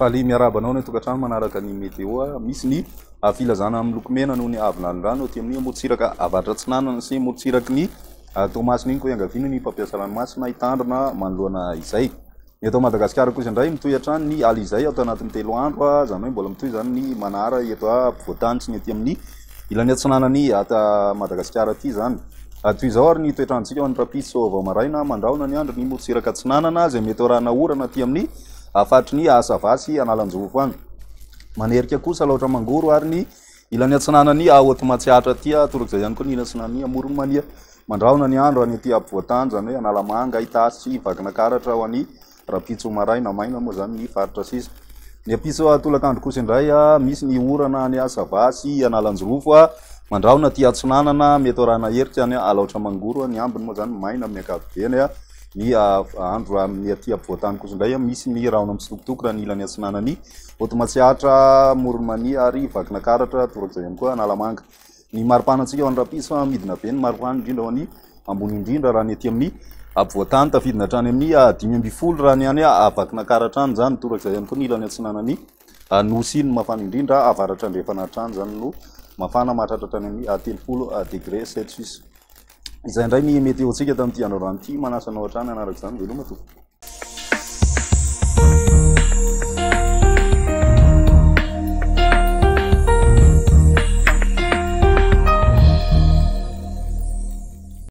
Faly miarahaba anao any an-tokantrano manaraka ny météo. Misy ny filazana amin'ny loko mena noho ny haavonalin-drano aty amin'ny morontsiraka avaratra atsinanana sy morontsiraky ny Toamasina iny koa iangaviana ny mpampiasa ranomasina hitandrina manoloana izay. Ny eto Madagasikara kosa indray mitohy hatrany ny alizay ato anatin'ny 3 andro, izany hoe mbola mitohy izany ny manara eto ampovoantany sy ny aty amin'ny ilany atsinanan'i Madagasikara aty izany. Toy izao ary ny toetr'androntsika ho an'ny rahampitso vao maraina, mandrahona ny andro ny morontsiraka atsinanana izay mety ho arahana orana aty amin'ny faritry ny Sava sy Analanjirofo any. Manerika kosa Alaotra Mangoro ary ny ilany atsinanan'i Haute Matsiatra aty, torak'izay ihany koa ny ilany atsinanan'i Amoron'i Mania. Mandrahona ny andro any aty ampovoantany, izany hoe Analamanga, Itasy, Vakinankaratra ho an'ny rahampitso maraina, maina moa izany ny faritra sisa. Ny ampitso tolakandro kosa indray, misy ny orana any Sava sy Analanjirofo, mandrahona aty Atsinanana, mety arahana herika any Alaotra Mangoro, ny ambiny moa izany maina amin'ny ankapobeny. Ny andro amin'ny aty ampovoantany kosa indray, misy ny rahona mitsitokotoko raha ny ilany atsinanan'i Haute Matsiatra, Amoron'i Mania ary Vakinankaratra, torak'izay ihany koa Analamanga. Ny maripana antsika ho an'ny rahampitso fa midina be ny maripana indrindra ho an'ny ambony indrindra raha ny aty amin'ny ampovoantany tafidina hatrany amin'ny 15 raha ny any Vakinankaratra any izany, torak'izay ihany koa ny ilany atsinanan'ny Nosy iny no mafana indrindra, avaratra andrefana hatrany izany no mafana mahatratra hatrany amin'ny 30 degré celsius. Izay indray ny météo-ntsika tamin'ity androandroany ity, manasa anao hatrany hanaraka izany, veloma tompoko.